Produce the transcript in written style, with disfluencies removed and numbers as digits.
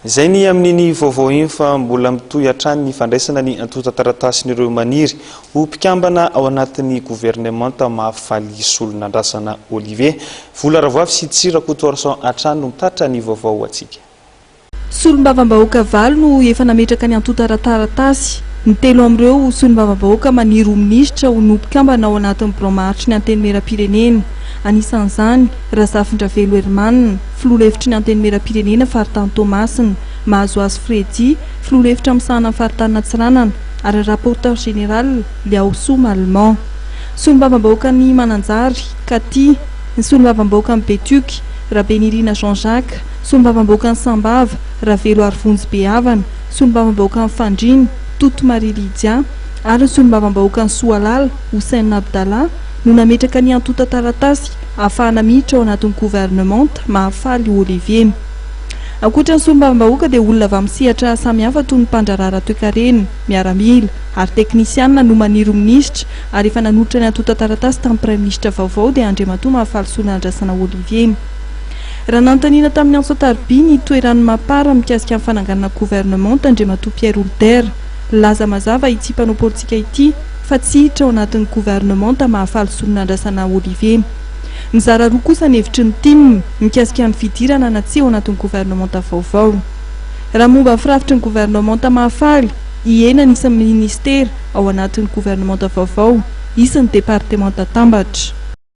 Izay ny amin'iny vaovao iny fa mbola mitohy hatrany ny fandraisana ny antontan-taratasin'ireo maniry ho mpikambana ao anatin'ny governemanta Mahafaly Solonandrasana Olivier. Vola Ravoavy sy Tsiry Rakotoarison hatrany no mitatitra ny vaovao ho antsika. Solombavambahoaka valo no efa nametraka ny antontan-taratasy. Ny telo amin'ireo solombavambahoaka maniry ho minisitra ho no mpikambana ao anatin'ny birao maharitry ny Antenimierampirenena. Anisan'izany, Razafindravelo Herman, filoha lefitry ny Antenimierampirenena faritany Toamasina, Mahazoazo Freddy, filoha lefitra misahana ny faritanin'Antsiranana, ary rapporteur général, Liaosoa Malman. Solombavambahoakan'i Mananjary, Cathy, ny solombavambahoakan'i Betioky, Rabenirina Jean Jacques, solombavambahoakan'i Sambava, Ravelo Arivonjy Behavana, solombavambahoakan'i Fandriana, Toto Marie Lydia, ary ny solombavambahoakan'i Soalala, Houssen Abdallah, no nametraka ny antontan-taratasy ahafahana miditra ao anatin'ny governemanta, Mahafaly Olivier. Ankoatra ny solombavambahoaka dia olona avy amin'ny sehatra samihafa toy ny mpandraharaha ara-toekarena, miaramila ary teknisianina no maniry ho minisitra ary efa nanolotra ny antontan-taratasy tamin'ny praiminisitra vaovao dia Andriamatoa Mahafaly Solonandrasana Olivier. Raha nanontaniana tamin'ny antso an-tariby ny toeran'ny Mapar mikasika ny fananganana governemanta Andriamatoa Pierre Houlder, nilaza mazava ity mpanao politika ity fa tsy hiditra ao anatin'ny governemanta Mahafaly Solonandrasana Olivier. Mizara roa kosa ny hevitry ny tim mikasika ny fidirana na tsia ao anatin'ny governemanta vaovao. Raha momba ny firafitry ny governemanta Mahafaly, hihena ny isan'ny minisitera ao anatin'ny governemanta vaovao, hisy ny departemanta tambatra.